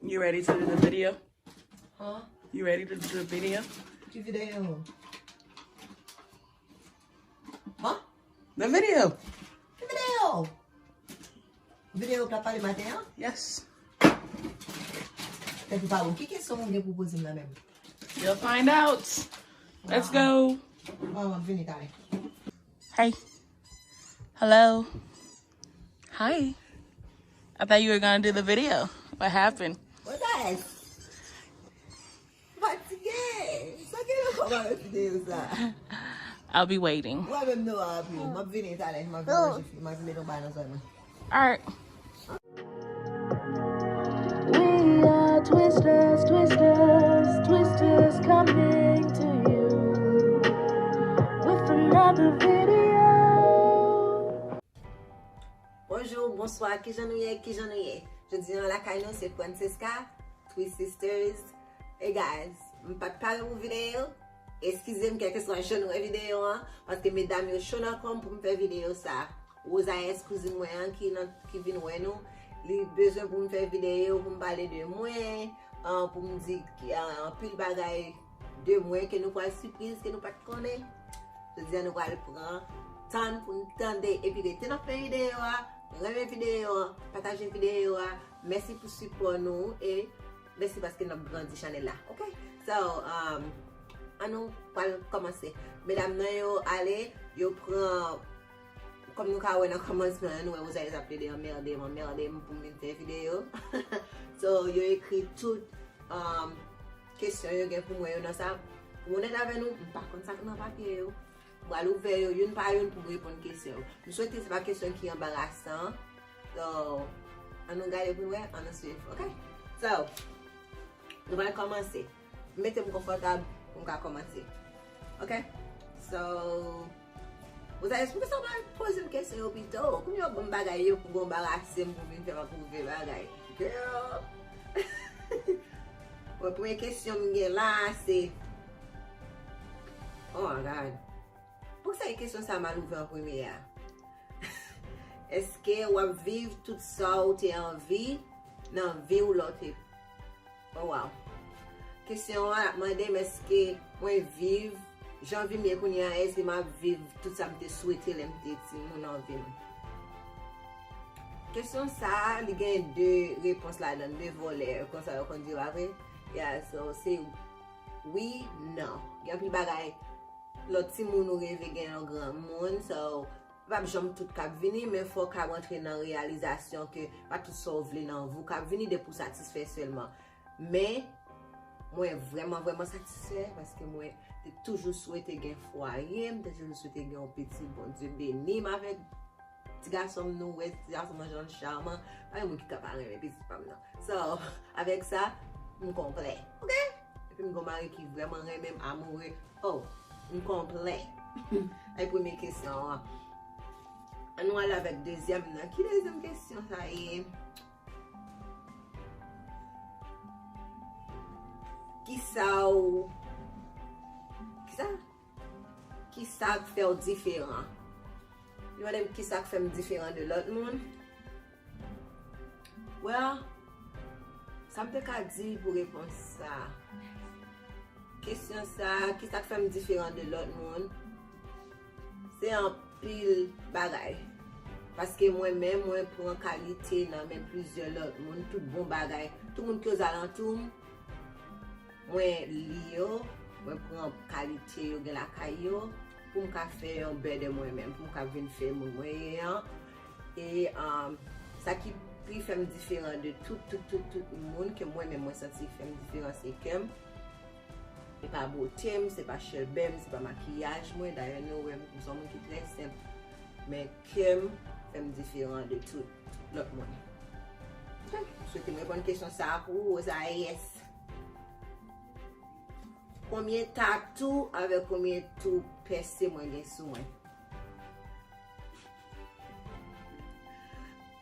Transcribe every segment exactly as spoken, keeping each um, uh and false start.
You ready to do the video? Huh? You ready to do the video? Ki videyo? Huh? The video. Ki videyo? Videyo k ap pale maten an? Yes. Tèt ou pa bon. Ki kesyon ou gen pou poze m nan menm? You'll find out. Let's go. Bon, m ap vini talè. Hey. Hello. Hi. I thought you were gonna do the video. What happened? What's that? Fatige. Sa gen nan kòman videyo sa? I'll be waiting. Mwen menm nou ap yo. M ap vini talè. M ap vini manje fi. M ap vini mete yon bagay nan zòrèy mwen. All right. We are Twisters, Twisters, Twisters coming to you with another video. Bonjou, bonswa, kijan nou ye, kijan nou ye? Jodi an lakay nou se Francesca, Twist Sisters. Hey guys, m pa t pare pou videyo. Eskize m kèlkeswa jan nou wè videyo an, paske medam yo cho nan kò m pou m fè videyo sa. Rosaès, kouzin mwen an ki nan, ki vin wè nou, li bezwen pou m fè videyo, pou m pale de mwen, an, pou m di, an, anpil bagay de mwen ke nou pral sipriz, ke nou pa t konnen. Jodi a nou pral pran tan pou n tande epi rete nan fen videyo a. Renmen videyo a, pataje videyo a. Mèsi pou sipò nou e mèsi paske n ap grandi chanèl la. Ok? So, um, an nou pral kòmanse. Medam nan yo ale, yo pran, kòm nou ka wè nan kòmansman an, nou wè Rosalie ap plede anmède m, anmède m pou m vin fè videyo. So, yo ekri tout um, kesyon yo gen pou mwen yo nan sa. Pou m onèt avè nou, m pa konn sa k nan papye yo. M pral ouvè yo youn pa youn pou m reponn kesyon yo. M swete se pa kesyon ki anbarasan. So, an nou gade pou n wè, an nou swiv, ok? So, nou pral kòmanse. Mete m konfòtab pou m ka kòmanse. Ok? So, Rosalie, poukisa w pa poze m kesyon yo pito? Kounye a w ban m bagay yo pou w anbarase m pou vin fè m ap ouvè bagay. Girl! Bon, premye kesyon m gen la, se, oh my God. Poukisa e kesyon sa mal ouvè an premye a? Èske w ap viv tout sa w te anvi nan vi w lè w te Oh, wow. Kesyon an ap mande m èske mwen viv, jan vi m ye kounye a, èske m ap viv tout sa m te swete lè m te timoun an vi m? Kesyon sa a, li gen de repons ladan l, de volè, konsa yo konn di yo, pa vre? Yeah, so, se wi, non. Gen anpil bagay, lè w timoun ou reve gen yon granmoun, so, pa p janm tout k ap vini, men fò w ka rantre nan reyalizasyon ke pa tout sa w vle nan vi w k ap vini depi w satisfè sèlman. Men, mwen vrèman, vrèman satisfè paske mwen te toujou swete gen fwaye, m te toujou swete gen yon pitit, Bondye beni m avèk ti gason m, nou wè ti gason m an jan l chaman, pa gen moun ki ka pa renmen pitit pa m nan. So, avèk sa, m konplè. Ok? Epi m gen yon mari ki vrèman renmen m, amoure. Oh, m konplè. Ay premye kesyon an. An nou ale avèk dezyèm nan. Ki dezyèm kesyon sa ye? Kisa w, kisa? Kisa k fè w diferan? Li mande m kisa k fè m diferan de lòt moun. Well, sa m te ka di pou repons sa. Kesyon sa, kisa k fè m diferan de lòt moun? Se anpil bagay. Paske mwen menm, mwen pran kalite nan men plizyè lòt moun, tout bon bagay. Tout moun ki ozalantou m, mwen li yo, mwen pran kalite yo gen lakay yo, pou m ka fè yon bè de mwen menm, pou m ka vin fè moun mwen ye an. E, um, sa ki pi fè m diferan de tout, tout, tout, tout moun ke mwen menm mwen santi fè m diferan, se kè m. Se pa bote m, se pa cheve m, se pa makiyaj mwen. Dayè, nou wè m, m se yon moun ki trè senp. Men kè m fè m diferan de tout lòt moun. Ok, m swete m reponn kesyon sa a pou ou, Rosaès. Konbyen tatou avèk konbyen tou pèse mwen gen sou mwen?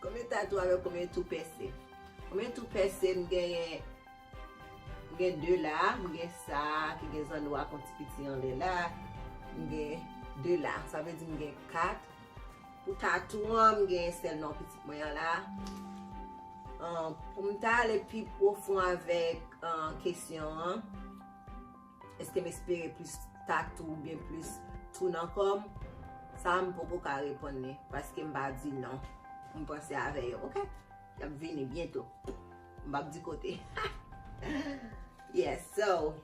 Konbyen tatou avèk konbyen tou pèse? Konbyen tou pèse m genyen? M gen de la, m gen sa ki gen zannwa kon ti piti anlè la. M gen de la, sa vle di m gen kat. Pou tatou an, m gen sèl non pitit mwen an la. An, pou m ta ale pi pwofon avèk, an, kesyon an, èske m espere plis tatou oubyen plis tou nan kò m? Sa a m poko ka reponn li, paske m pa di non. M panse avè yo, oke? Y ap vini byento. M p ap di kote. Yes, so,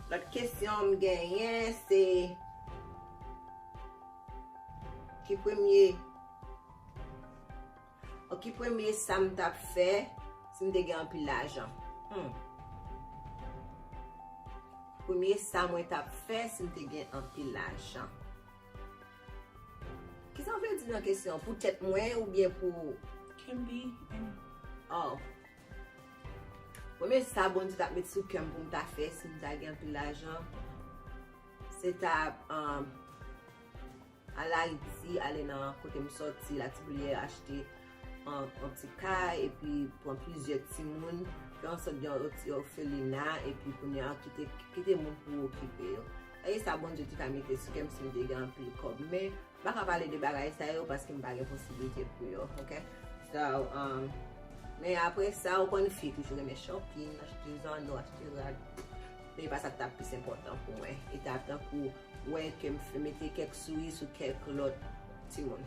lòt kesyon m genyen se ki premye, o, ki premye sa m t ap fè si m te gen anpil lajan? Hmm. Premye sa mwen t ap fè si m te gen anpil lajan. Kisa w vle di nan kesyon? Pou tèt mwen oubyen pou Can be any. Oh. Premye sa Bondye t ap met sou kè m pou m ta fè si m ta gen anpil lajan, se ta, um, al Ayiti, ale nan kote m sòti, Latibolyè, achte an, an ti kay, epi pran plizyè timoun, fè ansòt gen yon ti òfelina, epi kounye a kite, kite moun pou okipe yo. Sa se sa Bondye te ka mete sou kè m si m te gen anpil kòb. Men, m pa ka pale de bagay sa yo paske m pa gen posiblite pou yo, oke? So, um, men apre sa, ou konn fi toujou renmen shopping, achte zanno, achte rad. Men e pa sa k t ap plis enpòtan pou mwen. E t ap tankou wè ke m fè mete kèk souri sou kèk lòt timoun.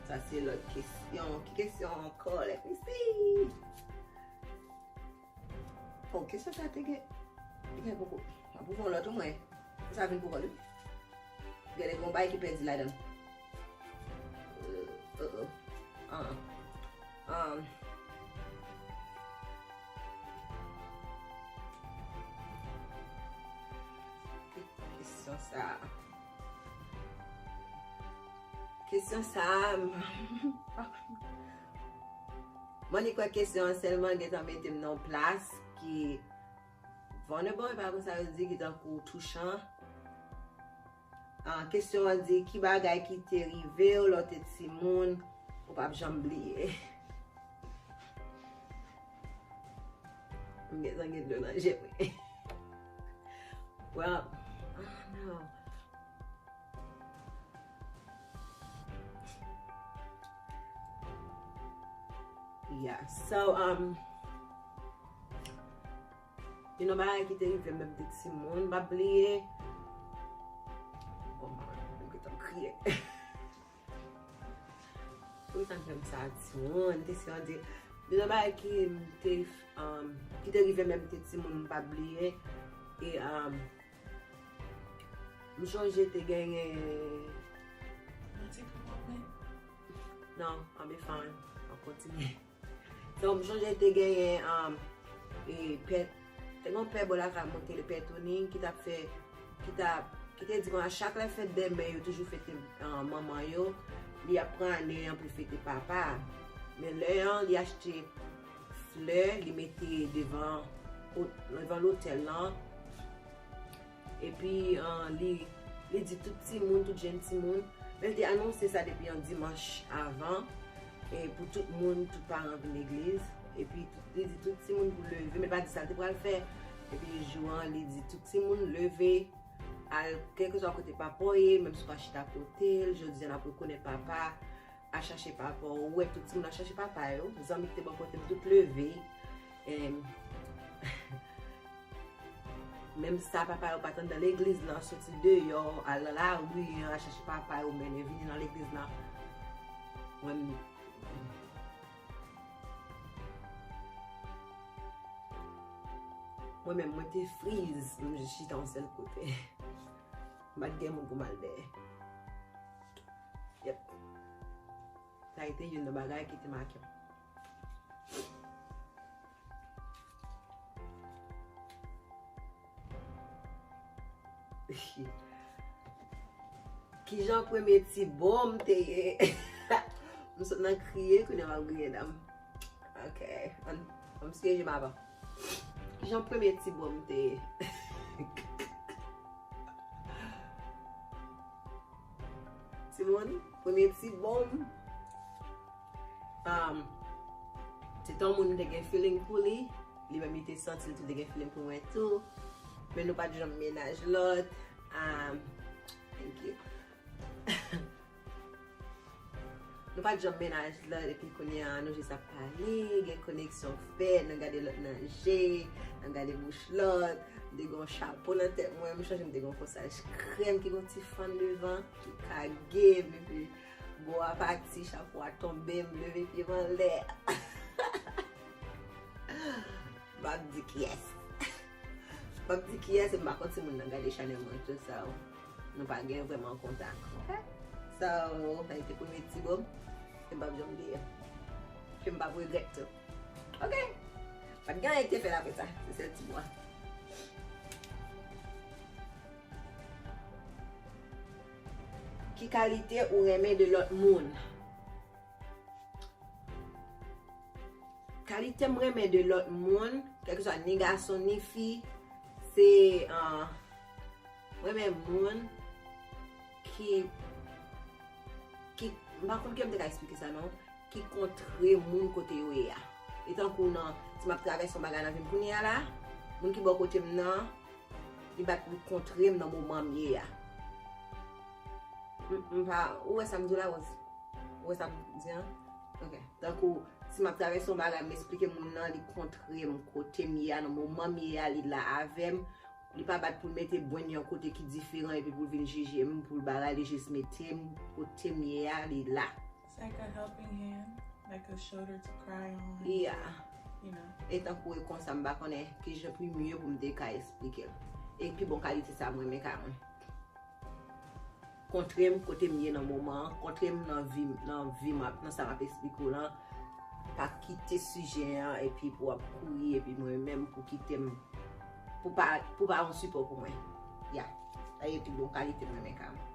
Sa se lòt kesyon. Ki kesyon ankò? Let me see. Oh, kesyon sa te gen. Te gen poko. Mwen pou fè yon lòt ou mwen. Sa vin pou kò li. Gen lè gen yon bagay ki pèdi ladan. Euh, euh, euh. Ah, ah. Um, kesyon sa. Kesyon sa. Mwen li kwè kesyon an sèlman gentan mete m nan yon plas ki vulnerable, e pa konsa yo di, ki tankou touchan. Ah, kesyon an di, ki bagay ki te rive w lè w te timoun, ou p ap janm bliye? M gentan gen dlo nan je mwen. Well, ah, non. Yeah, so, um, you know, bagay ki te rive m lè m te timoun, m p ap bliye. Oh, man, m gentan kriye. Poukisa m fè m sa, timoun? Te se yon de, de nan bagay ki m te, um, ki te rive m lè m te timoun, m p ap bliye. E, um, m chonje te genyen. Yon ti pou mwen. Non, I'll be fine. Mwen kontinye. So, m chonje te genyen, um, e, pè, te gen yon pè bò lakay mwen ki rele Pè Tony, ki t ap fè, ki t ap, ki te di konsa, chak lè fèt dèmen, yo toujou fete, um, manman yo, li ap pran ane an pou l fete papa. Men lè an, li achte flè, li mete devan, o-, devan lotèl lan. Epi, ah, li, li di tout timoun, tout jèn timoun, men li te anonse sa depi yon dimanch avan, e pou tout moun, tout paran vin legliz. Epi, tout, li di tout timoun pou leve, men li pa di sa l te pral fè. Epi, jou an, li di tout timoun leve, al, kèlkeswa kote papa w ye, menm si w pa chita kote l, jodi a n ap rekonèt papa, al chache papa w, ou wè tout timoun al chache papa yo, zanmi ki te bò kote m tout leve. Em, menm sa papa yo pa t anndan legliz lan, soti deyò, al nan lari an, al chache papa yo, mennen vini nan legliz lan. Mwen, mwen menm, mwen te friz, mwen jis chita yon sèl kote. M pa t gen moun pou m al dèyè. Yep. Sa a te youn nan bagay ki te make m. Kijan premye ti bo m te ye? M sot nan kriye, kounye a m ap griyen dan m. Ok, ann, ann m siye je m avan. Kijan premye ti bo m te ye? Timoun, premye ti bo m, um, se te yon moun m te gen feeling pou li. Li menm li te santi l tou te gen feeling pou mwen tou. Men nou pa t janm mennaj lòt. Um, thank you. Nou pa t janm mennaj lòt, epi kounye a, nou jis ap pale, gen koneksyon fèt, nou gade lòt nan je, nou gade bouch lòt. M te gen yon chapo nan tèt mwen, m chonje m te gen yon kòsaj krèm ki gen yon ti fann devan, ki kage m, epi bò a pati, chapo a tonbe, m leve pye m anlè. M ap di kiyès. M ap di kiyès, e m pa konn si moun nan gade chanèl mwen, tout sa. Nou pa gen vrèman kontak. Ok? So, sa te premye ti bo m. E m p ap janm bliye. Ke m p ap regrèt tou. Ok? Pa t gen anyen ki te fèt apre sa. Se sèl ti bo a. Ki kalite ou renmen de lòt moun? Kalite m renmen de lòt moun, kèlkeswa ni gason ni fi, se, ah, m renmen moun ki, ki, m pa konn kijan m te ka eksplike sa non, ki kontre moun kote yo ye a. E tankou nan, si m ap travèse yon bagay nan vi m kounye a la, moun ki bò kote m nan, li pa t kontre m nan moman m ye a. M, m pa, ou wè sa m di w la, Rose? Ou wè sa m di an? Ok. Tankou, si m ap travèse yon bagay, m esplike moun nan, li kontre m kote m ye a, nan moman m ye a, li la avè m. Li pa bat pou l mete bwen yon kote ki diferan epi pou l vin jije m, pou l bagay, li jis mete m kote m ye a, li la. It's like a helping hand, like a shoulder to cry on. Yeah. You know. E tankou e konsa, m pa konnen kijan pi mye pou m te ka eksplike l. E pi bon kalite sa mwen renmen ka mwen. Kontre m kote m ye nan moman an, kontre m nan vi m, nan vi m ap, nan sa m ap eksplike w lan. Pa kite sijè an, epi pou w ap kouri, epi mwen menm pou kite m, pou pa, pou pa yon sipò pou mwen. Ya, sa e pi bon kalite mwen renmen ka mwen.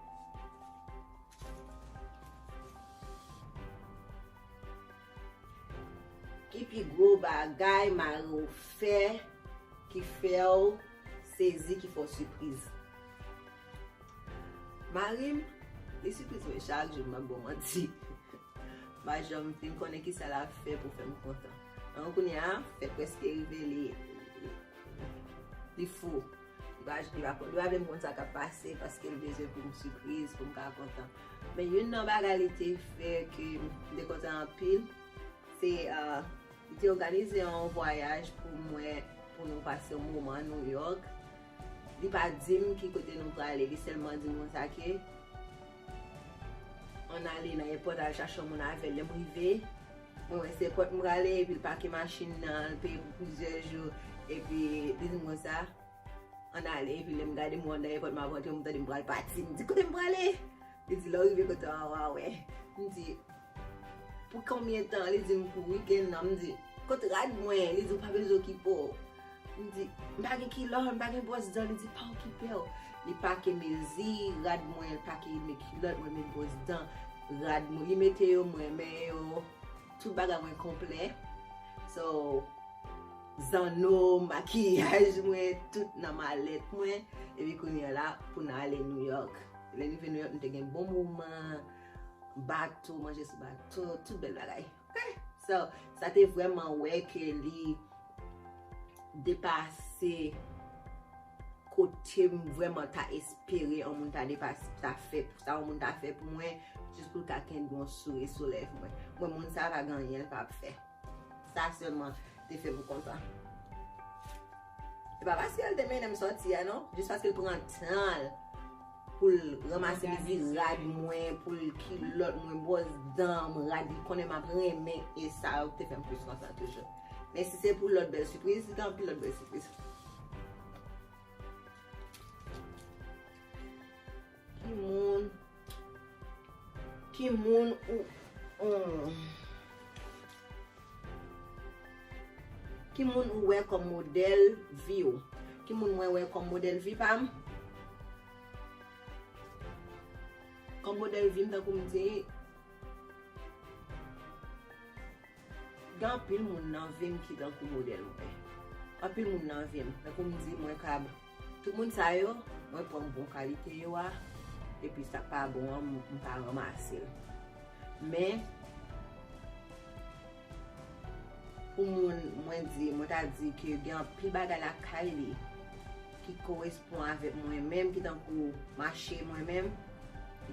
Ki pi gwo bagay mari w fè ki fè w sezi, ki fè w sipriz? Mari m, li sipriz mwen chak jou, m ap ba w manti. M pa janm fin konnen kisa l ap fè pou fè m kontan. An kounye a, fèt prèske rive, li, li, li fou. Li pa, li pa, li pa vle m konn sa k ap pase paske l bezwen pou m sipriz, pou m ka kontan. Men youn nan bagay li te fè ke m te kontan anpil, se, ah, li te òganize yon vwayaj pou mwen, pou nou pase yon moman New York. Li pa di m ki kote nou prale, li sèlman di m konsa ke ann ale nan èpòt al chache yon moun avè l. Lè m rive, mwen wè se èpòt m prale, epi l pake machin nan, l peye pou plizyè jou, epi li di m konsa, ann ale, epi lè m gade m wè anndan èpòt m ap rantre, m tande m pral pati. M di, kote m prale? Li di, lè w rive kote w a, w a wè. M di, pou konbyen tan? Li di m, pou wikenn nan. M di, kot rad mwen? Li di, ou pa bezwen okipe w. M di, m pa gen kilòt, m pa gen bwòs dan. Li di, pa okipe w. Li pake mezi rad mwen, li pake met kilòt mwen, met bwòs dan, rad mwen. Li mete yo, mwen renmen yo. Tout bagay mwen konplè. So, zanno, makiyaj mwen, tout nan malèt mwen. Epi kounye a la, pou n ale New York. Lè n rive New York, nou te gen bon moman, bato, manje sou bato, tout bèl bagay. Ok? So, sa te vrèman wè ke li depase kote m vrèman ta espere yon moun ta depase, ta fè, sa yon moun ta fè pou mwen, jis pou l ka kenbe yon souri sou lèv mwen. Mwen, moun sa pa gen anyen l p ap fè. Sa sèlman te fè m kontan. E pa paske l te mennen m sòti a, non. Jis paske l pran tan l pou l ranmase mezi rad mwen, pou l kilòt mwen, bwòs dan m, rad li konnen m ap renmen. E sa yo te fè m plis kontan toujou. Men si se pou lòt bèl sipriz, li gen anpil lòt bèl sipriz. Ki moun, ki moun ou, hmm. Ki moun ou wè kòm modèl vi w? Ki moun mwen wè kòm modèl vi pa m? Kòm modèl vi m, tankou m di, gen anpil moun nan vi m ki tankou modèl mwen. Anpil moun nan vi m, tankou m di, mwen kab, tout moun sa yo, mwen pran bon kalite yo a, epi sa k pa bon an, m, m pa ranmase l. Men, pou moun, mwen di, mwen ta di ke gen anpil bagay lakay li ki korespon avèk mwen menm, ki tankou mache mwen menm,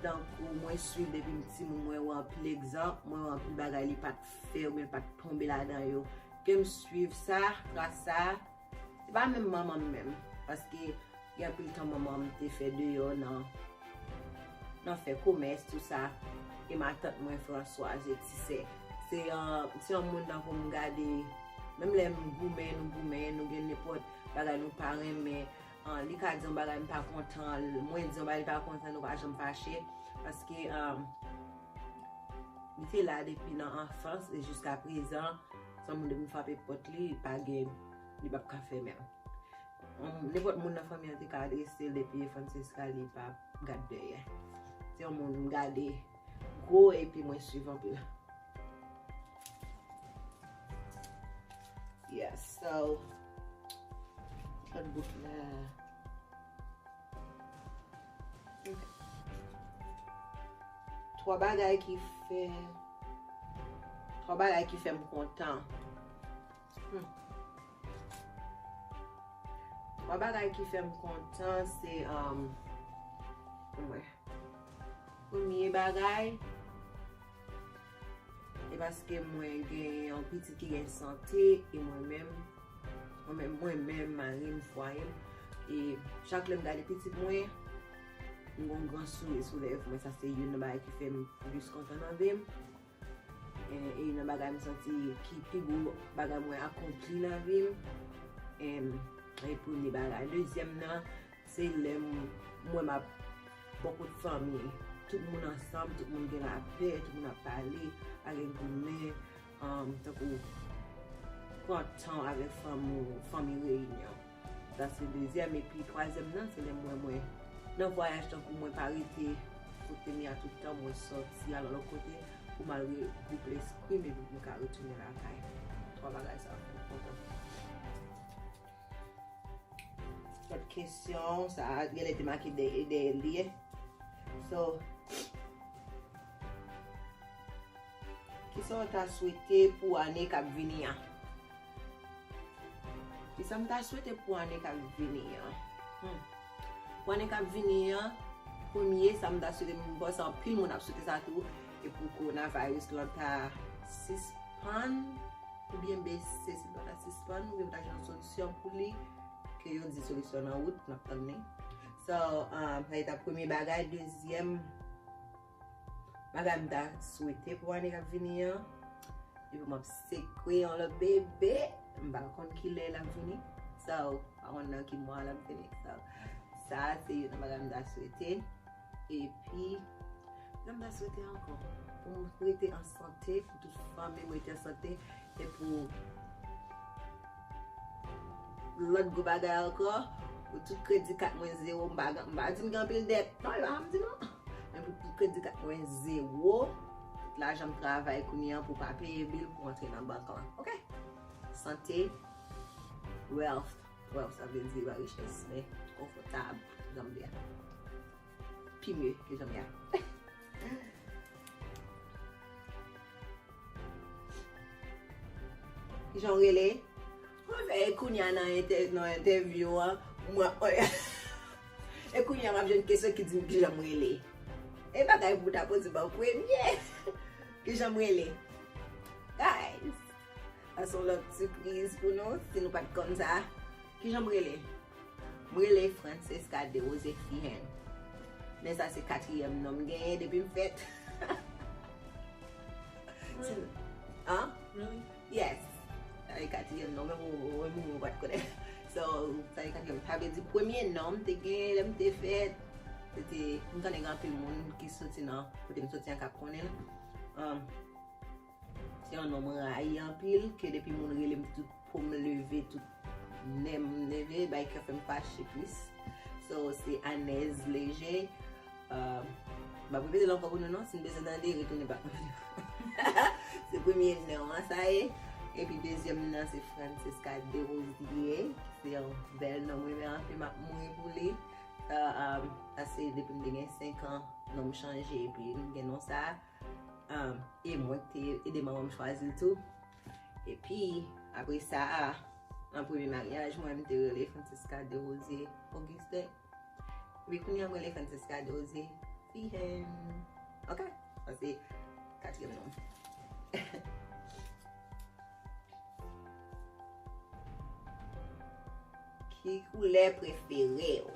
Tankou mwen swiv depi m timoun, mwen wè anpil egzanp, mwen wè anpil bagay li pa t fè oubyen li pa t tonbe ladan yo. Ke m swiv sa, tras sa, se pa menm manman m menm. Paske gen anpil tan manman m te fè deyò nan, nan fè komès, tou sa. E matant mwen, Françoise, e ti sè. Se, uh, se yon moun tankou m gade, menm lè m goumen, nou goumen, nou gen nenpòt bagay nou pa renmen, uh, li ka di yon bagay m pa kontan, mwen di yon bagay li pa kontan, nou pa janm fache. Paske, uh, li te la depi nan anfans e jiska prezan, se yon moun depi m frape pòt li, li pa gen, li p ap ka fèmen. Um, nenpòt moun nan fanmi an te ka adrese l depi Francisca li pa gad dèyè. Se yon moun m gade gwo epi mwen swiv anpil. Yes, so, lòt bout la. Twa bagay ki fè, twa bagay ki fè m kontan. Hmm. Twa bagay ki fè m kontan, se, um, mwen. Premye bagay, e paske mwen gen yon pitit ki gen sante, e mwen menm, mwen menm, mwen menm, mari m, fwaye m. E chak lè m gade pitit mwen, m gen yon gran souri sou lèv mwen. Sa se youn nan bagay ki fè m plis kontan nan vi m. E, e youn nan bagay m santi ki pi gwo bagay mwen akonpli nan vi m. E, e premye bagay. Dezyèm nan, se lè m, m wè m ap bò kot fanmi. Tout moun ansanm, tout moun gen lapè, tout moun ap pale, pa gen goumen, um, tankou pran tan avèk fanmi w, fanmi reyinyon. Sa se dezyèm. Epi twazyèm nan, se lè m wè mwen nan vwayaj, tankou mwen pa rete kote m ye a tout tan, mwen sòti al yon lòt kote pou m al regwoupe lespri m epi pou m ka retounen lakay. Twa bagay sa fè m kontan. Lòt kesyon, sa genlè te make dèyè, dèyè l ye. So, kisa w ta swete pou ane k ap vini an? Kisa m ta swete pou ane k ap vini an? Hmm. Pou ane k ap vini an, premye, sa m ta swete, m panse anpil moun ap swete sa tou, e pou kowonaviris lan ta sispann, oubyen bese, si l pa ta sispann, oubyen pou ta jwenn yon solisyon pou li, ke yo di solisyon nan wout, n ap tann li. So, um, sa se ta premye bagay. Dezyèm bagay m ta swete pou ane k ap vini an, epi m ap sekwe yon lòt bebe, m pa konn ki lè l ap vini. So, pa konn nan ki mwa l ap vini. So, sa se youn nan bagay m ta swete. Epi, sa m ta swete ankò? Pou m rete an sante, pou tout fanmi m rete an sante, e pou lòt gwo bagay ankò, pou tout kredi kat mwen zewo, m pa, m pa di m gen anpil dèt. Non, e pa sa m di non. Men pou tout kredi kat mwen zewo, tout lajan m travay kounye a pou pa peye bil, pou antre nan bank lan. Oke? Sante, wealth. Wealth, sa vle di pa richès, men konfòtab, jan m di a. Pi mye ke jan m ye a. Kijan w rele? Mwen fè e kounye a nan entè-, nan entèvyou an, mwen, e kounye a m ap jwenn kesyon ki di m kijan m rele. E bagay pou w ta poze m an premye. Kijan m rele? Guys, sa se yon lòt sipriz pou nou, si nou pa t konn sa. Kijan m rele? M rele Francesca Desrosiers Fihen. Men sa se katriyèm non m genyen depi m fèt. Really? An? Really? Yes. Sa se katriyèm non, men mwen, mwen, mwen, mwen pa t konnen. So, sa se katriyèm. Sa vle di premye non m te genyen lè m te fèt, se te, m konnen gen anpil moun ki soti nan kote m soti an k ap konnen l. Um, Se yon non m rayi anpil, ke depi moun rele m tout po m leve, tout nen m leve, bay kè fè m fache plis. So, se Anez Leje. Uh, m ap repete l ankò pou nou non, si n bezwen tande, retounen bak nan videyo. Se premye non an sa ye. Epi dezyèm nan se Francesca Desrosiers, ki se yon bèl non m renmen anpil, m ap mouri pou li. Uh, um, sa se depi m te gen senk an, non m chanje, epi m gen non sa. Um, e mwen ki te ede manman m chwazi l tou. Epi, apre sa, nan premye maryaj mwen, m te rele Francesca Desrosiers Augustin. Epi kounye a, m rele Francesca Desrosiers P M. Ok. Sa se katriyèm non. Ki koulè prefere w?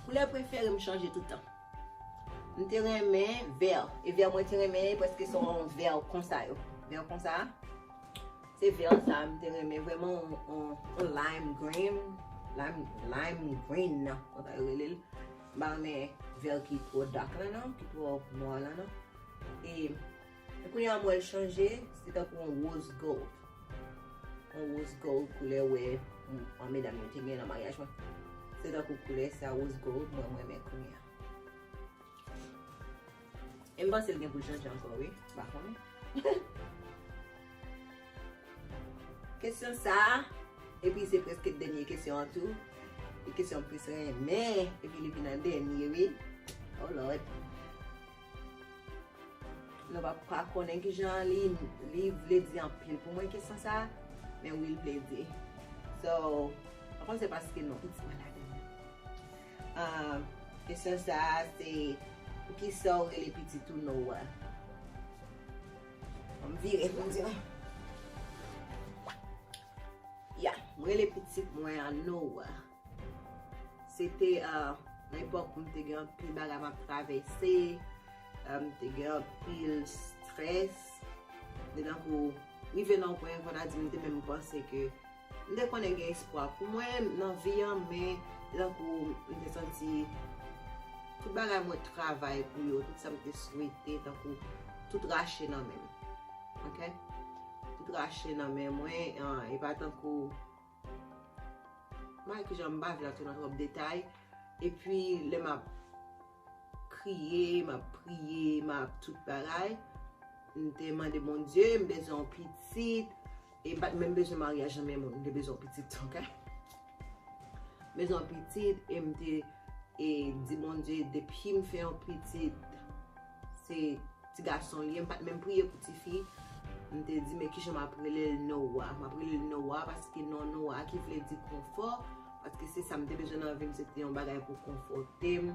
Koulè prefere m chanje tout tan. M te renmen vè. E vè mwen te renmen prèske se yon vè konsa yo. Vè konsa. Se vè sa m te renmen vrèman yon, yon, yon lime green. Lime, lime green nan. Konsa yo rele l. M pa renmen vè ki twò dark la non, ki twò nwa la non. E, e kounye a m wè l chanje, se tankou yon rose gold. Yon rose gold koulè wè, m, an medam yo te gen nan maryaj mwen. Se tankou koulè sa rose gold, mwen, mwen renmen kounye a. E m panse l gen pou l chanje ankò, wi. M pa konnen. Kesyon sa a, epi se prèske dènye kesyon an tou. E kesyon m plis renmen, epi li vin an dènye, wi. Oh Lord. Nou pa, pa konnen ki jan li, li vle di anpil pou mwen kesyon sa a, men wi, l vle di. So, pa konn se paske nou piti maladi. Ah, kesyon sa a se, pou ki sa w rele pitit ou Noah? An m vire pou m di nou. Ya, m rele pitit mwen an Noah. Se te, ah, nan epòk m te gen anpil bagay m ap travèse, ah, m te gen anpil strès. Te tankou, rive nan yon pwen, fò ta di m te menm panse ke m te konnen gen espwa pou mwen nan vi an, men te tankou m te santi tout bagay mwen travay pou yo, tout sa m te swete, tankou tout rache nan men m. Ok? Tout rache nan men mwen, ah, e pa tankou, m pa wè kijan, m pa vle antre nan twòp detay. Epi, lè m ap kriye, m ap priye, m ap tout bagay, m te mande Bondye, m bezwen yon pitit. E m pa t menm bezwen maryaj nan men moun, m te bezwen yon pitit, ok? M bezwen yon pitit, e m te, e di Bondye, depi m fè yon pitit, se ti gason li ye, m pa t menm priye pou tifi. M te di, men kijan m ap rele l Noah? M ap rele l Noah paske non Noah ki vle di konfò, paske se sa m te bezwen nan vi m, se te yon bagay pou konfòte m.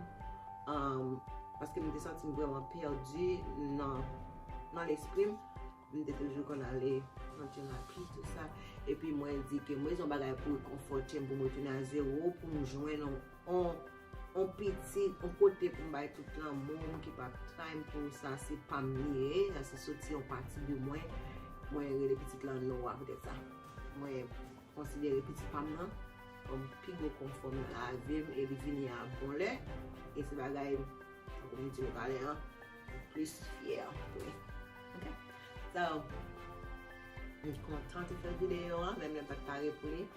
Um, paske m te santi m vrèman pèdi nan, nan lespri m. M te toujou konn ale nan terapi, tout sa. Epi mwen di ke mwen se yon bagay pou rekonfòte m, pou m retounen a zewo, pou m jwenn yon, yon, yon pitit, yon kote pou m bay tout lanmou m, ki pa tray m, pou sa se pa m li ye, sa se soti yon pati de mwen. Mwen rele pitit lan Noah poutèt sa. Mwen konsidere pitit pa m nan kòm pi gwo konfò m nan lavi m, e li vini a bon lè, e se bagay, tankou m di nou talè an, m plis fyè pou li. Ok? So, m kontan te fè videyo an, menm lè m pa t pare pou li.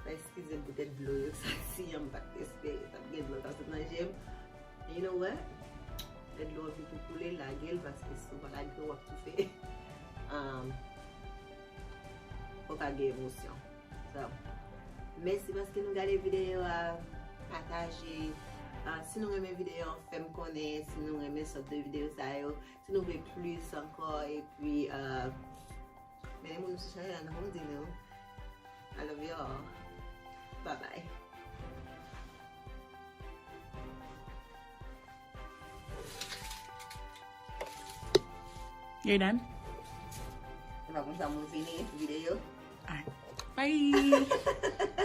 Eskize m poutèt dlo yo k soti an, m pa t espere t ap gen dlo k ap sot nan je m. You know what? Lè dlo anvi pou koule, lage l, paske si w pa lage l, w ap toufe. Um, fò w ka gen emosyon. So, mèsi paske nou gade videyo a, pataje. Ah, si nou renmen videyo an, fè m konnen. Si nou renmen sòt de videyo sa yo, si nou vle plis ankò, epi, ah, men moun sou chanèl la, nou konn di nou. I love y'all. Bye bye. You're done? Se pa konsa moun fini videyo. Alright. Bye.